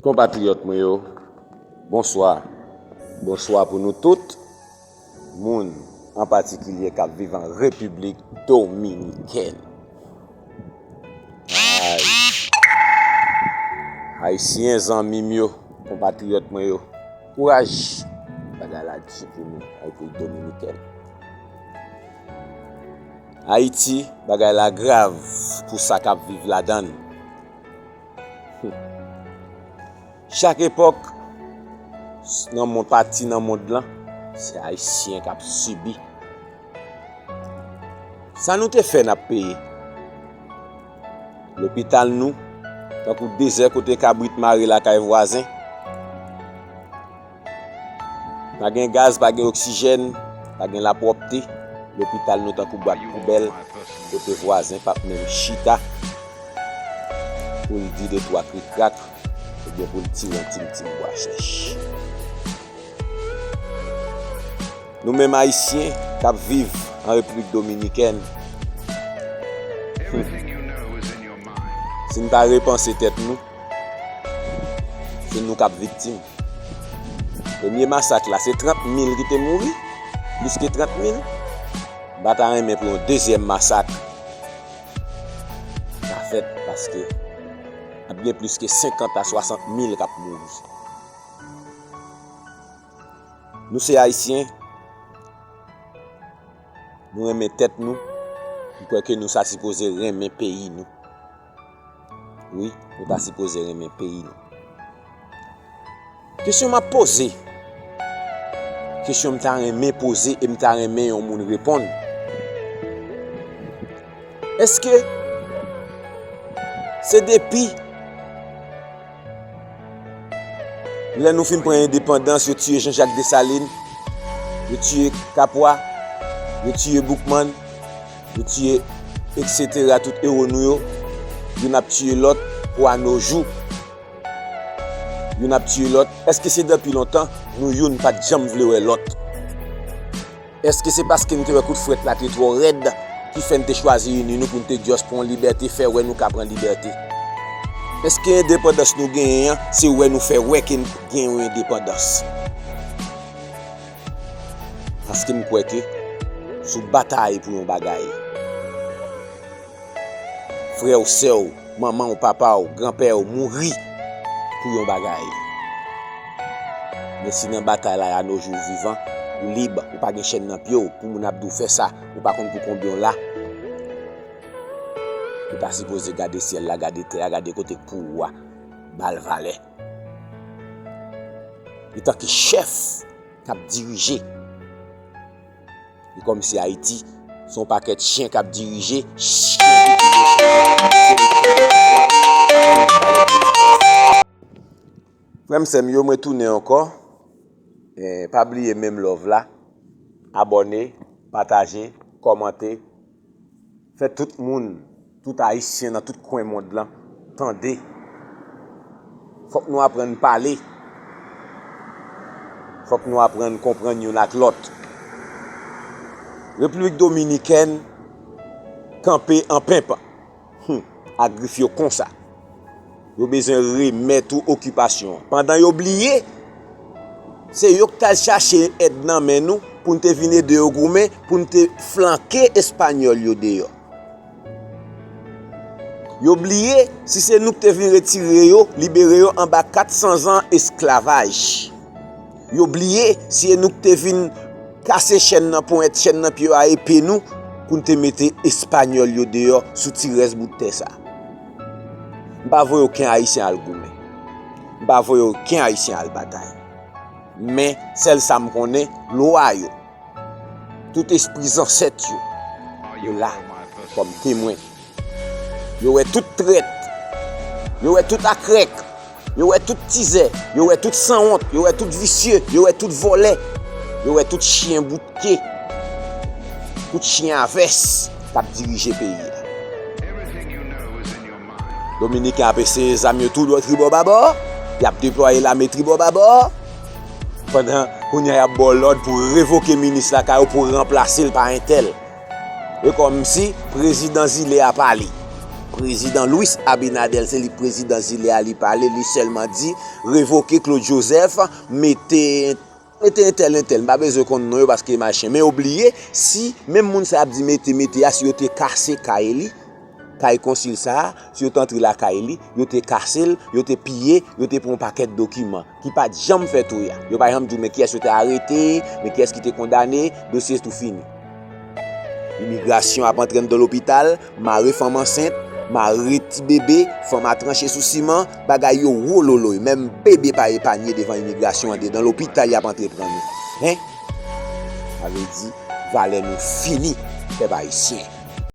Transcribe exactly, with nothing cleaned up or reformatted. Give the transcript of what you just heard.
Konpatriyòt mwen yo, bonswa. Bonswa pou nou tout, moun an patikilye k ap viv an Repiblik Dominikèn. Ay. Ayisyen, zanmi m yo, konpatriyòt mwen yo, kouraj! Bagay la di pou nou, Repiblik Dominikèn. Ayiti, bagay la grav pou sa k ap viv ladan l. Chak epòk, nan mond, pati nan mond lan, se Ayisyen k ap sibi. Sa nou te fè n ap peye. Lopital nou, tankou dezè kote kabrit mare lakay vwazen. Pa gen gaz, pa gen oksijèn, pa gen lapwòpte. Lopital nou tankou bwat poubèl, kote vwazen p ap menm chita pou l di de twa krik krak, oubyen pou l tire yon ti, ti bwa chèch. Nou menm Ayisyen k ap viv an Repiblik Dominikèn, hmm, si n pa repanse tèt nou, se nou k ap viktim. Premye masak la, se trant mil ki te mouri, plis ke trant mil. M pa ta renmen pou yon dezyèm masak ta fèt, paske ap gen plis ke senkant a swasant mil k ap mouri. Nou se Ayisyen, nou renmen tèt nou, m kwè ke nou sa sipoze renmen peyi nou. Wi, nou ta sipoze renmen peyi nou. Kesyon m ap poze, kesyon m ta renmen poze e m ta renmen yon moun reponn. Èske se depi lè nou fin pran endepandans, yo tiye Jean Jacques Dessalines, yo tiye Capois, yo tiye Boukman, yo tiye, etsetera, tout ewo nou yo, youn ap tiye lòt pou a no jou. Youn ap tiye lòt. Èske se depi lontan nou youn pa t janm vle wè lòt? Èske se paske n te wè kout frèt la te twò rèd ki fè n te chwazi ini nou pou n te dyòs pran yon libète, fè wè nou ka pran libète? Èske endepandans nou genyen an, se wè nou fè wè ke n gen yon endepandans? Paske m kwè ke sou batay pou yon bagay, frè w, sè w, manman w, papa w, granpè w mouri pou yon bagay. Men si nan batay la, a no jou w vivan, ou lib, ou pa gen chèn nan pye w, pou moun ap di w fè sa, ou pa konn pou konbyen w la, ou ta sipoze gade syèl la, gade tè a, gade kote k pou ou a, ba l valè. Etanke chèf k ap dirije, e kòmsi Ayiti se yon pakèt chen k ap dirije, chen ki pi mechan. Frè m, sè m yo, mwen tounen ankò. Eh, pa bliye menm love la. Abòne, pataje, kòmante. Fè tout moun, tout Ayisyen nan tout kwen mond lan tande. Fòk nou aprann pale. Fòk nou aprann konprann youn ak lòt. Repiblik Dominikèn kanpe an penpan, hmm, ak grif yo konsa. Yo bezwen remèt ou okipasyon an. Pandan yo bliye, se yo k t al chache èd nan men nou pou n te vin ede yo goumen, pou n te flanke Espanyòl yo deyò. Yo bliye, si se nou k te vin retire yo, libere yo anba kat san zan esklavaj. Yo bliye, si se nou k te vin kase chèn nan ponyèt, chèn nan pye yo a epe nou, pou n te mete Espanyòl yo deyò sou ti rès bout tè sa. M pa voye okenn Ayisyen al goumen. M pa voye okenn Ayisyen al batay. Men, sèl sa m konnen, lwa yo, tout espri zansèt yo, yo la kòm temwen. Yo wè tout trèt. Yo wè tout akrèk. Yo wè tout tizè. Yo wè tout sanwont. Yo wè tout visye. Yo wè tout vòlè. Yo wè tout chen bout ke. Tout chen a vès k ap dirije peyi a. Dominiken ap eseye zam yo tou tribò babò. Y ap deplwaye lame tribò babò. Pandan kounye a y ap ba w lòd pou revoke minis lakay ou, pou ranplase l pa entèl. E kòmsi prezidan zile a pa li. Prezidan Luis Abinader, se li k prezidan zile a, li pale, li sèlman di revoke Claude Joseph, mete, mete entèl, entèl. M pa bezwen konn non yo paske machin. Men yo bliye, si menm moun sa ap di mete, mete a, si yo te kase kay li, kay konsil sa a, si yo te antre lakay li, yo te kase l, yo te piye, yo te pran yon pakèt dokiman ki pa t janm fè touye a. Yo pa janm di w men kiyès yo te arete, men kiyès ki te kondane, dosye tou fini. Imigrasyon ap antre anndan lopital, mare fanm ansent, mare ti bebe, fanm a tranche sou siman, bagay yo wo loloy, menm bebe pa epanye devan imigrasyon andedan lopital y ap antre pran nou. Hen? Sa vle di, valè nou fini, pèp ayisyen.